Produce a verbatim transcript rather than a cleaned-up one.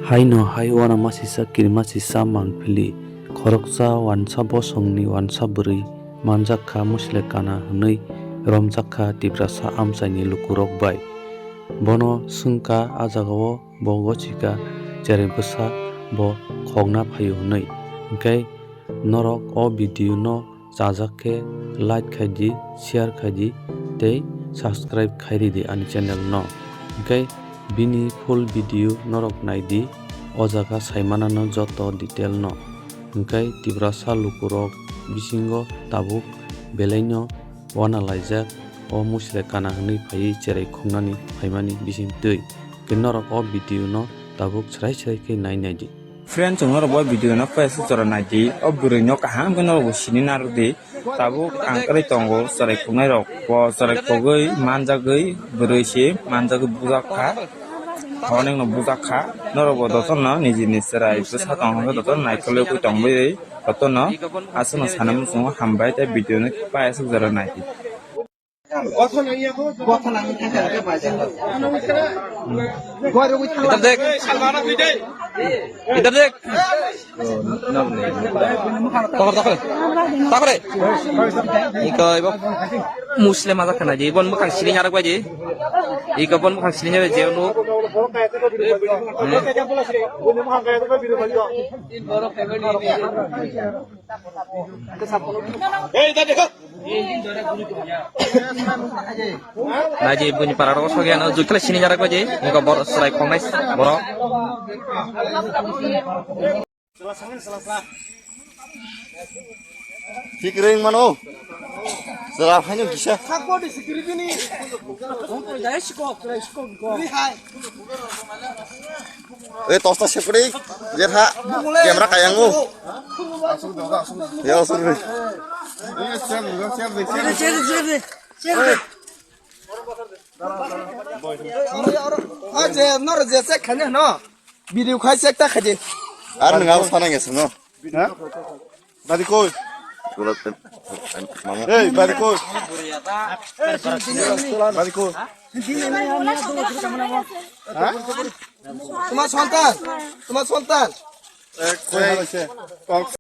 Haino hai uanama sisa kirima sisa manphili, khoroksa uansa bosongni uansa bwrwi manjak kha Musle Kana hwnwi romjak kha Tiprasa amchaini lukurok bai. Bono swngkha a jagao bo gochika cherai bwsa bo khokna phaio hwnwi. Hinkhe norok o video no chajak khe like khai di, share khai di tei subscribe khai ridi ani channel no. Hinkhe bini full video norok nai di, o jaga sai manano joto detail no. Hinkhe Tiprasa lukurok bisingo tabuk belaino uana laijak o Musle Kana hwnwi phaiwi cherai khoknani phaimani bising twi. Hinkhe norok o video no tabuk srai srai khe nai nai di. Friend, chwng norok bo video no paya swk jora nai di. O bwrwi no kaham khe norok bo sini narwk di. Tabuk ang kwrwi tongo chwrai khoknai rok. Bo chwrai khogwi manjagwi bwrwi se manjagwi bujak kha. Onek no bujak kha. Norok bo jotono niji ni chwrai bwsa tong hwnkhe jotono naikolwi tongwi jotono aswkno sana muchungo hambai tei video no paya swk jora nai di. Idhar dekh. Idhar dekh. Tokor, tokor. Tokor. Iko ibo Muslim aja khana di. Ibon mukhang sini nyarak baji. Iko bon mukhang sini nyarak je unu. Naji buni para rok sogya no jutkhle sini jarak baji. Iko bor chwrai khongnai borok. Thik ring mano. Chwla phaino kisa. Eh, tosta sepri, jerha, camera kayango. Ya, sorry. Ah, je, nor je check khani no. Video khai check ta khaje. Ar nang abo sana nge sano. Ha? Badi koi. Hey, badi koi. Badi koi. Ha? Tuma sontan. Tuma sontan. Eh, koi.